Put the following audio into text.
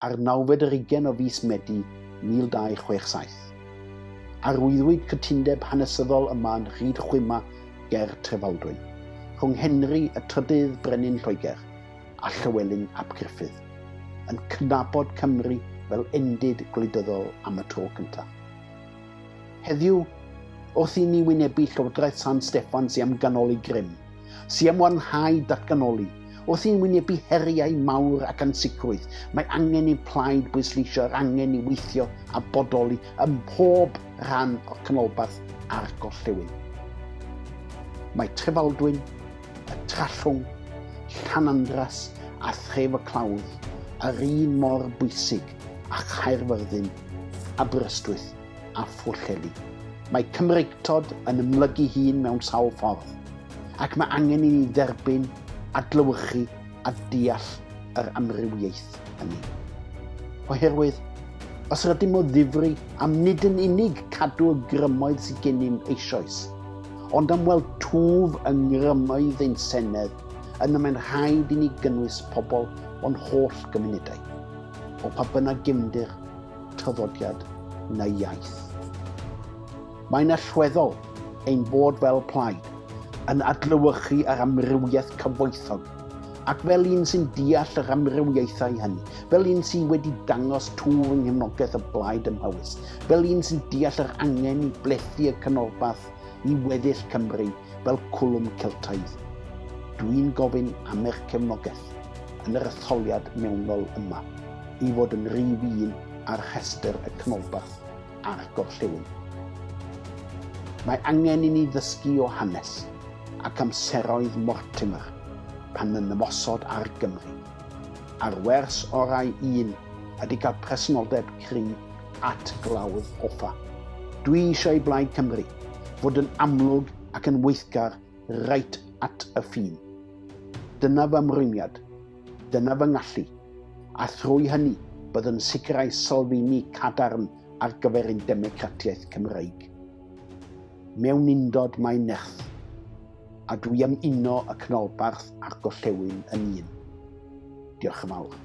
ar nawfed yr ugain o fis Medi 1267. Arwyddwyd cytundeb hanesyddol yma yn Rhyd Chwima ger Trefaldwyn, rhwng Henry y Trydydd Brenin Lloegr a Llywelyn ap Gruffydd, yn cydnabod Cymru fel endid gwleidyddol am y tro cyntaf. Heddiw, wrth i ni wynebu Llywodraeth San Steffan sy am ganoli grym, sy am wanhau datganoli, wrth i ni wynebu heriau mawr ac ansicrwydd, mae angen i'n plaid bwysleisio'r angen i weithio a bodoli ym mhob rhan o'r canolbarth a'r gorllewin. Mae Trefaldwyn, y Trallwng, Llanandras a Thref y Clawdd yr un mor bwysig â Chaerfyrddin, Aberystwyth a Phwllheli. Mae Cymreictod yn ymlygu hun mewn sawl ffordd, ac mae angen i ni dderbyn, adlewyrchu a deall yr amrywiaeth hynny. Oherwydd, os rydym o ddifri am nid yn unig cadw y grymoedd sydd gennym eisoes, ond am weld twf yng ngrymoedd ein Senedd, yna mae'n rhaid i ni gynnwys pobl o'n holl gymunedau, o pa bynnag gefndir, traddodiad neu iaith. Mae'n allweddol ein bod fel plaid yn adlewyrchu yr amrywiaeth cyfoethog ac fel un sy'n deall yr amrywiaethau hynny, fel un sydd wedi dangos twf yng nghefnogaeth y blaid ym Mhowys, fel un sy'n deall yr angen i blethu y canolbarth i weddill Cymru fel cwlwm Celtaidd, dwi'n gofyn am eich cefnogaeth yn yr etholiad mewnol yma i fod yn rhif un ar rhestr y canolbarth a'r gorllewin. Mae angen i ni ddysgu o hanes ac amseroedd Mortimer pan yn ymosod ar Gymru. A'r wers orau un ydy cael presenoldeb cry at Glawdd Offa. Dwi eisiau i Blaid Cymru fod yn amlwg ac yn weithgar reit at y ffin. Dyna fy ymrwymiad. Dyna fy ngallu. A thrwy hynny, byddwn yn sicrhau sylfeini cadarn ar gyfer ein democratiaeth Cymreig. Mewn undod mae nerth, a dwi am uno y Canolbarth a'r Gorllewin yn un. Diolch yn fawr.